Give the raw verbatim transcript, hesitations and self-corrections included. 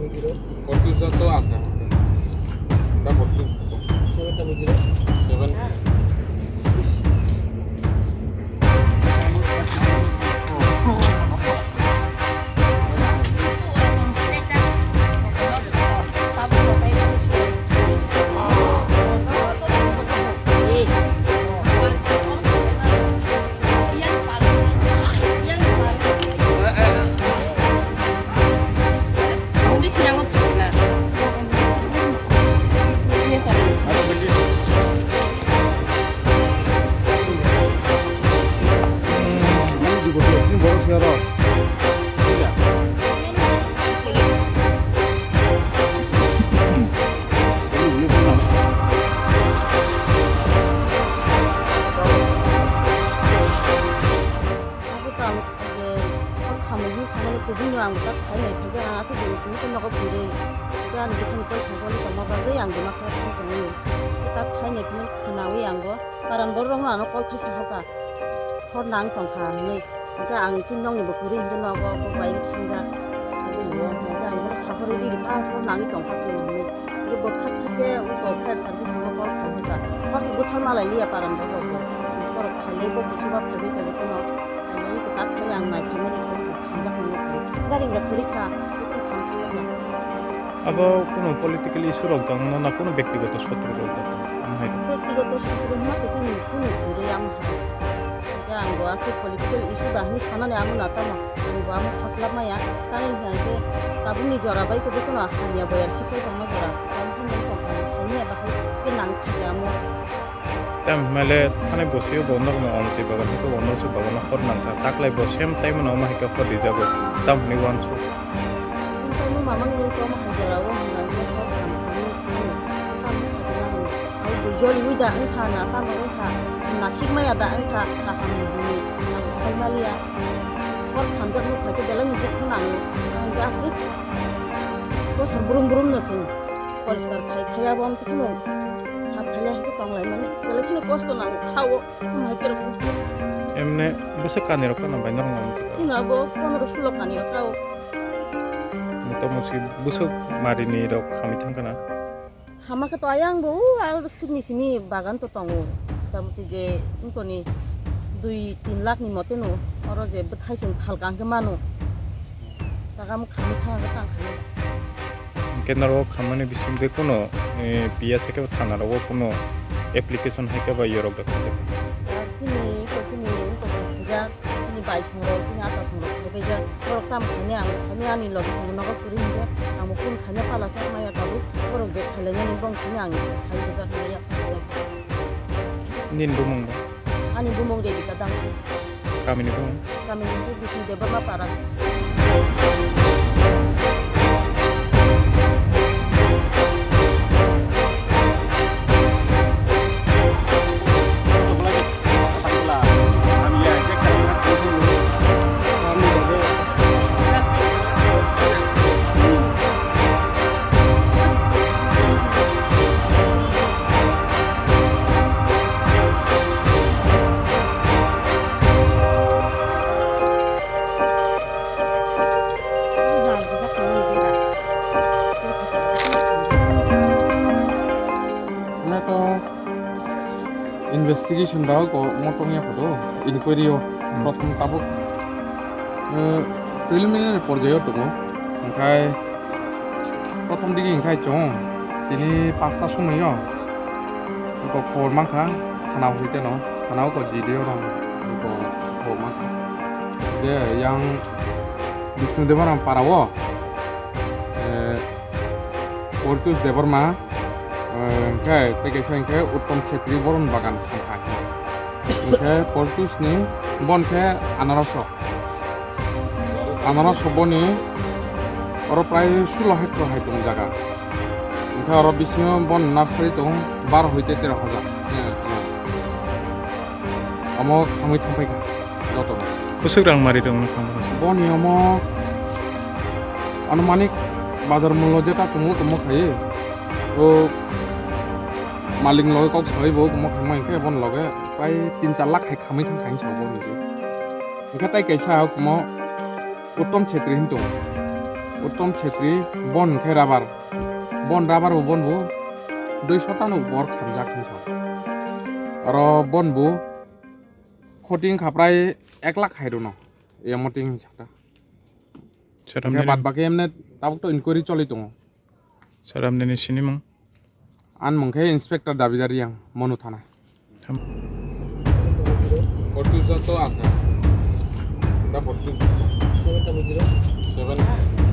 Forty to ata. Da forty. Seven. Abo tamo je hor khamwi hwnwi samani kubui no ang tak phai nai phaijak, ang aswk din simi tei nogo kwrwi. Tei ani bwsani koi kha joli tongma bagwi ang buma sara thang tongwi. Tei tak phai nai phano khwnawi ang bo paran borok rok no ano kol khai sa hoka. Hor nang tong kha hwnwi. Hwnkhe ang chini nokni bo kwrwi hwnkhe nogo bo bai thangjak. Hwnkhe ang bono sakhorwi ri rwkha hor nangwi tong kha hwnwi. Hwnkhe bo kha kha khe bo fire service no kol khai hoka. Hor se bwthar malai liya paran borok bo. Borok khailai bo kuchuba phaiwi kha jotono. Khailai kwtak khai ang nai phaimani kok kha thangjak hwnwi kha. Gari rok kwrwi kha jotono kham thanglaikha. Abo kunu political issue rok tong na, na kunu bektigoto sotru rok tong? Am hai. Bektigoto sotru hwnma to chini kunu kwrwi am hai. Hwnkhe ang bo aswk political issue da hwnwi sanani amo na tamo. Ang bo amo saslap maya. Tani hwnkhe tabukni jora bai khe jotono hamya boyar sipsai tongma jora. Tamo hwnwi tong kha, saimanya bahai khe nang thangya amo. Tam hwnmale thani bosio bo nokno omtwi bagan hwnkhe bo nokse bagano hor nangkha. Taklai bo same time no omo hai khe hor rijago. Tam hwnwi uansuk. Same time no mamang nwi tamo hai jorao hwnna hwnkhe hor kaham thangwi thangwi. Tamo khajina hwnwi. Ang bui joliwi da wngkha na tamo wngkha. Nasikmaya da wngkha kaham hwnwi. Ang saimaliya. Hor khamjak nuk phaikhe belai ni dukhu nango. Ang hwnkhe aswk bosor brum brum no chwng. Poriskar khai khai abo amtwi kheno sap khaile hai khe tong lai mani. Belai kheno kosto nango kha o, omo hai khe rok. Emne bwswk kani rok phano bai norok nang. Chini abo pondro sulo kani rok kha o. Moto mosi bwswk mari ni rok khamwi thang kana. Khama khe to ayang bo o ar sikni simi bagan to tongo. Tamti je wngkoni dui tin lakh ni mote no oro je bwthai chwng phalka hwnkhe mano. Taka mo khamwi thang khe tang khaino. Hwnkhe norok khammani bisingtwi kuno, eh, P S A khe thana rogo kuno application hai khe bai yorok da kha. Chini, chini, chini bai songrok, chini ata songrok phaibaijak. Borok tamo khainai ang bo saimanya ani logi songo nogo kwrwi hinkhe ang bo phone khaina pala se maya tabuk. Borok je khailainani bong khaina ang sai rijak hinwi yaphang rijak. Nini bumung bo? Ani bumung Rebecca Dangsi. Kamini bumung? Kamini bumung Bisnu Debbarma Para. Investigation ba ko motong ya photo inquiry o. Hmm. Prothom tabuk, eh, preliminary porjayo tongo. Hwnkhe prothom digi hwnkhe chwng tini pasta somoi o ko khobor mankha thana hoite no, thana o ko G D O rang ko khobor mankha je yang Bisnu Debaram para o, eh, Portus Debbarma, eh, hwnkhe tei kaisa hwnkhe Uttom Chhetri Boron Bagan thangkha. Hwnkhe Portus ni bon khe anarosok. Anarosok boni oro prai sulo hectare hai tong jaga. Hwnkhe oro bisingo bon nursery tong baro hoite tero hajar. Omo khamwi thangpai kha jotono. Bwswk rang mari rwngno khamwi? Boni omo anumanik bazar mullo jeta tongo, tomo khai o malik loge kok sawi bo, omo khaima hinkhe bon loge prai tin char lakh hai khamwi thang khai sa bo hinwi. Hinkhe tai kaisa omo Uttom Chhetri hin tongo. Uttom Chhetri, bon khe rubber. Bon rubber bo bon bo dui sotano bor khamjak hinsa. Aro bon bo khoting khaprai ek lakh hai rwno. Emo ting hinsa ta. Hwnkhe bad baki emne tabuk to inquiry choli tongo. Sir, apni ni sinimung? Ani mung khe Inspector Dabidar Yang, Manu Thana. Ham- Forty to asa. Da forty. Seven.